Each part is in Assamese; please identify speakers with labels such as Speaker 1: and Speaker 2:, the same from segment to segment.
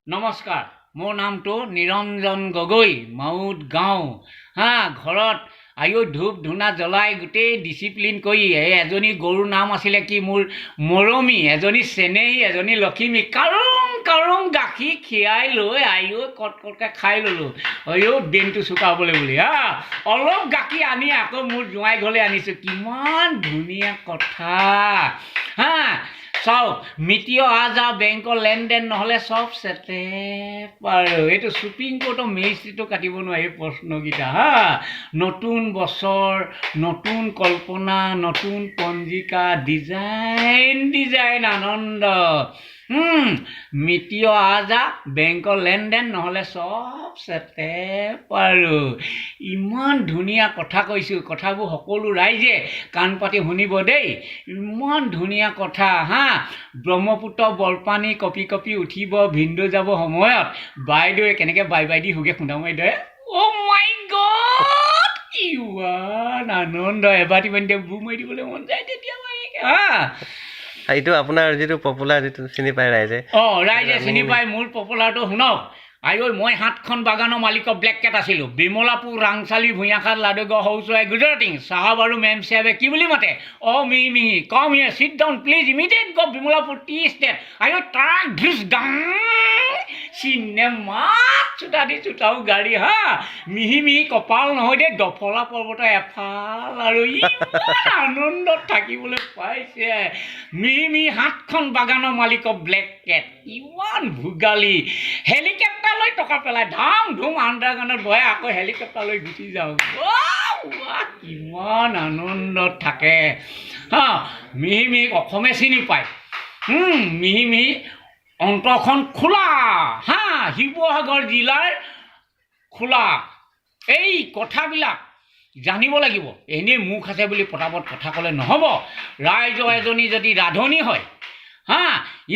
Speaker 1: নমস্কাৰ, মোৰ নামটো নিৰঞ্জন গগৈ, মাউত গাঁও। হা, ঘৰত আয়ৈ ধূপ ধূনা জ্বলাই গোটেই ডিচিপ্লিন কৰি, এই এজনী গৰুৰ নাম আছিলে কি মোৰ মৰমী, এজনী চেনেহী, এজনী লখিমী। কাৰোং কাৰোং গাখীৰ খীৰাই লৈ আয়ৈ কট কটকৈ খাই ল'লোঁ, আয়ৈ ব্ৰেইনটো চুকাবলৈ বুলি। হা, অলপ গাখীৰ আনি আকৌ মোৰ জোঁৱাই ঘৰলৈ আনিছোঁ। কিমান ধুনীয়া কথা। হা, চাওক, মিতিয় আহ যাহ, বেংকৰ লেনদেন নহ'লে চব চেটেপ আৰু। এইটো চুপ্ৰিম কোৰ্টৰ মেজিষ্ট্ৰেটো কাটিব নোৱাৰে এই প্ৰশ্নকেইটা। হা, নতুন বছৰ, নতুন কল্পনা, নতুন পঞ্জিকা, ডিজাইন ডিজাইন আনন্দ। মিতিয় আহ যাহ, বেংকৰ লেনদেন নহ'লে চব চেটেপ আৰু। ইমান ধুনীয়া কথা কৈছোঁ, কথাবোৰ সকলো ৰাইজে কাণ পাতি শুনিব দেই। ইমান ধুনীয়া কথা। হা, ব্ৰহ্মপুত্ৰ বৰপানী কঁপি কঁপি উঠিব, ভিনদেউ যাব সময়ত বাইদেৱে কেনেকৈ বাই বাই the সুগে খুন্দা মাৰি ধৰে। অ' মাই গড, ইমান আনন্দ! এবাটি পানীতে বুৰ মাৰি দিবলৈ মন যায় তেতিয়া মাৰি। হা।
Speaker 2: এইটো আপোনাৰ যিটো পপুলাৰ, যিটো চিনি পায় ৰাইজে।
Speaker 1: অঁ, ৰাইজে চিনি পায় মোৰ পপুলাৰটো। শুনক আইঐ, মই সাতখন বাগানৰ মালিকৰ ব্লেক কেট আছিলোঁ। বিমলাপুৰ, ৰাংচালি, ভূঞাখাট, লাডুগাঁও, সৰুচৰাই, গুজৰাটিং। চাহাব আৰু মেম চাহেবে কি বুলি মাতে? অ' মিহি মিহি, come here, sit down please, immediate go Bimalapur tea estate. আইঐ truck ঢিচ গাং চিনেমাত চোতা দি চোতাও গাড়ী। হা, মিহি মিহি কপাল নহয় দেই, দফলা পৰ্বতৰ এফাল আৰু ইমান আনন্দত থাকিবলৈ পাইছে। মিহি মিহি সাতখন বাগানৰ মালিকৰ ব্লেক কেট, ইমান ভোগালী। হেলিকপ্টাৰ লৈ টকা পেলাই ধাম ধুম আণ্ডাৰগ্ৰাউণ্ডত বহে, আকৌ হেলিকপ্টাৰ লৈ গুচি যাওঁ। ৱাহ, কিমান আনন্দত থাকে। হা, মিহি মিহিক অসমে চিনি পায়। মিহি মিহি অন্তৰখন খোলা। হা, শিৱসাগৰ জিলাৰ খোলা। এই কথাবিলাক জানিব লাগিব। এনেই মুখ আছে বুলি পটাপট কথা ক'লে নহ'ব। ৰাইজৰ এজনী যদি ৰান্ধনী হয়, হা,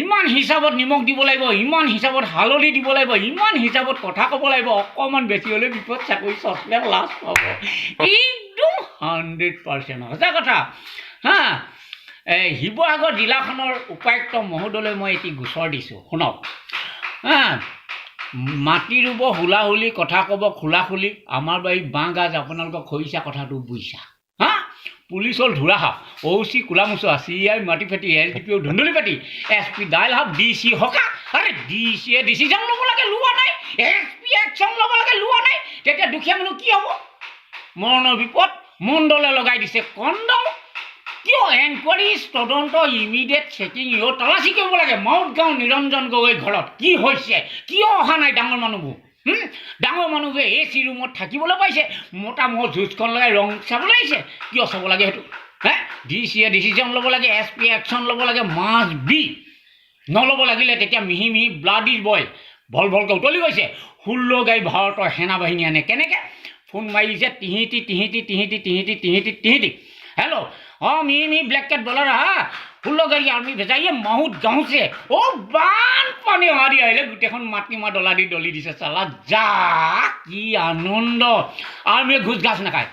Speaker 1: ইমান হিচাপত নিমখ দিব লাগিব, ইমান হিচাপত হালধি দিব লাগিব, ইমান হিচাপত কথা ক'ব লাগিব। অকণমান বেছি হ'লে বিপদ, চাকৰি চচপেন, লাজ পাব। একদম 100% সঁচা কথা। হা, এই শিৱসাগৰ জিলাখনৰ উপায়ুক্ত মহোদয়লৈ মই এটি গোচৰ দিছোঁ, শুনক। হা, মাটি ৰুব হুলাহুলি, কথা ক'ব খোলা-খুলি, আমাৰ বাৰীত বাঁহ গাজ, আপোনালোকৰ খৰিচা, কথাটো বুজিছা। হা, পুলিচ হ'ল ধোৰা সাপ, অ' চি কোলা মোচোৱা, চি I মাটি ফেটি, এছ ডি পি অ' ধুন্দুলি পেটি, এছ পি দাইল সাপ, ডি চি হকা। আৰে ডি চিয়ে ডিচিশ্যন ল'ব লাগে, লোৱা নাই। এছ পি একশ্যন ল'ব লাগে, লোৱা নাই। তেতিয়া দুখীয়া মানুহ কি হ'ব? মৰণৰ বিপদ, মণ্ডলে লগাই দিছে কন্দল। কিয় এনকুৱাৰী, তদন্ত, ইমিডিয়েট চেকিং, ইয় তালাচী কৰিব লাগে। মাউত গাঁও নিৰঞ্জন গগৈ ঘৰত কি হৈছে? কিয় অহা নাই ডাঙৰ মানুহবোৰ? ডাঙৰ মানুহবোৰে এ চি ৰুমত থাকিবলৈ পাইছে, মতা ম'হৰ যুঁজখন লগাই ৰং চাবলৈ আহিছে। কিয় চাব লাগে সেইটো? হে, ডি চিয়ে ডিচিশ্যন ল'ব লাগে, এছ পি একশ্যন ল'ব লাগে, মাষ্ট বি। নল'ব লাগিলে তেতিয়া মিহি মিহি ব্লাড is boil, ভল ভলকৈ উতলি গৈছে। 16 গাড়ী ভাৰতৰ সেনাবাহিনী আনে কেনেকৈ? ফোন মাৰিছে টিহিটি টিহিটি টিহিটি টিহিটি টিহিটি টিহিটি, হেল্ল', অঁ মিহি মিহি ব্লেক কেট बोल रहा, 16 গাড়ী আৰ্মি भेजाइए মাহুত गाँव से। অ' বানপানী অহা দি আহিলে গোটেইখন মাটি মাহ ডলা দি দলি দিছে চালা। যা, কি আনন্দ! আৰ্মীয়ে ঘোচ ঘাচ নাখায়,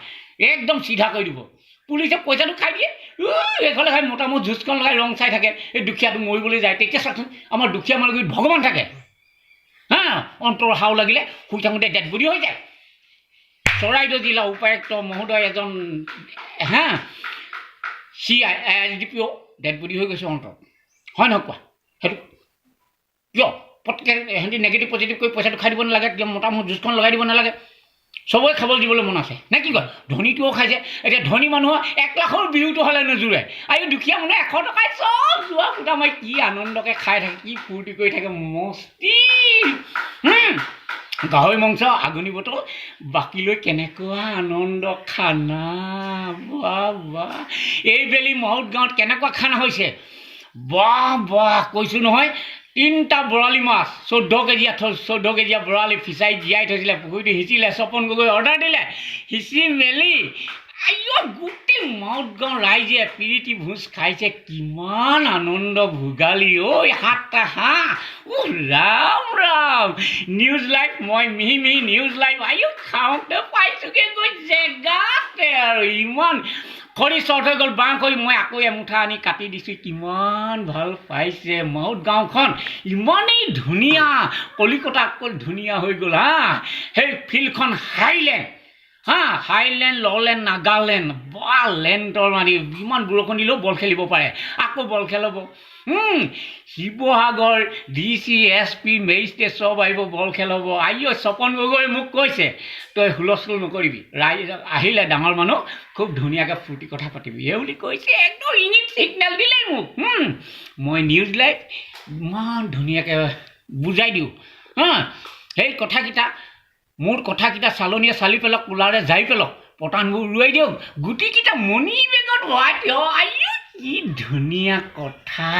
Speaker 1: একদম চিধা কৰি দিব। পুলিচে পইচাটো খাই দিয়ে। এইফালে খাই মোটামুটি যুঁজখন লগাই ৰং চাই থাকে। এই দুখীয়াটো মৰিবলৈ যায়। তেতিয়া চাওকচোন, আমাৰ দুখীয়া মানুহৰ ভগৱান থাকে। হা, অন্তৰ হাও লাগিলে শুই থাকোঁতে ডেড বডি হৈ যায়। চৰাইদেউ জিলা উপায়ুক্ত মহোদয় এজন, হা, C I, S D P O dead body হৈ গৈছে অন্তৰ। হয় নহয় কোৱা? সেইটো কিয় পটকৈ সিহঁতি নিগেটিভ পজিটিভ কৰি পইচাটো খাই দিব নালাগে? কিয় মোটামুটি যুঁজখন লগাই দিব নালাগে? চবৰে খাবলৈ দিবলৈ মন আছে নে কি কয়? ধনীটোও খাইছে। এতিয়া ধনী মানুহৰ 1 লাখৰ বিহুটো হ'লে নোজোৰে, আৰু দুখীয়া মানুহে 100 টকাই চব যোৱা ফুটা মাৰি কি আনন্দকৈ খাই থাকে, কি ফূৰ্তি কৰি থাকে, মস্তি। গাহৰি মাংস আগুনি বটল বাকী লৈ কেনেকুৱা আনন্দ খানা! বাহ বাহ! এইবেলি মাউত গাঁৱত কেনেকুৱা খানা হৈছে! বাহ বাহ! কৈছোঁ নহয়, তিনিটা বৰালি মাছ, 14 কেজীয়া, 14 কেজীয়া বৰালি ফিচাৰীত জীয়াই থৈছিলে, পুখুৰীটো সিঁচিলে। স্বপন গগৈ অৰ্ডাৰ দিলে, সিঁচি মেলি আইঅ গোটেই মাউত গাঁও ৰাইজে প্ৰীতি ভোজ খাইছে। কিমান আনন্দ ভোগালী ঐ! সাতটা হাঁহ, উ ৰাম ৰাম! নিউজ লাইভ, মই মিহি মিহি নিউজ লাইভ। আইঅ খাওঁতে পাইছোঁগৈ গৈ জেগাতে আৰু ইমান খৰি চৰ্ট হৈ গ'ল, বাঁহ খৰি মই আকৌ এমুঠা আনি কাটি দিছোঁ। কিমান ভাল পাইছে মাউত গাঁওখন, ইমানেই ধুনীয়া, কলিকতাতকৈ ধুনীয়া হৈ গ'ল। হা, সেই ফিল্ডখন হাইলেণ্ড, হা, হাইলেণ্ড, ললেণ্ড, নাগালেণ্ড বা লেণ্ডৰ, মানে ইমান বৰষুণ দিলেও বল খেলিব পাৰে। আকৌ বল খেল হ'ব। শিৱসাগৰ ডিচি, এছপি, মেজিষ্ট্ৰেট চব আহিব, বল খেল হ'ব। আইঅ, স্বপন গগৈ মোক কৈছে, তই হুলস্থুল নকৰিবি, ৰাইজ আহিলে ডাঙৰ মানুহ খুব ধুনীয়াকৈ ফূৰ্তি কথা পাতিবি, সেই বুলি কৈছে। একদম ইংগিত চিগনেল দিলেই মোক। মই নিউজ লাইভ ইমান ধুনীয়াকৈ বুজাই দিওঁ। হা, সেই কথাকেইটা, মোৰ কথাকেইটা চালনীয়ে চালি পেলাওক, কোলাৰে জাৰি পেলাওক, পতানবোৰ উৰুৱাই দিয়ক, গুটিকেইটা মণি বেগত ভৰাই দিয়ক। আইঅ, কি ধুনীয়া কথা।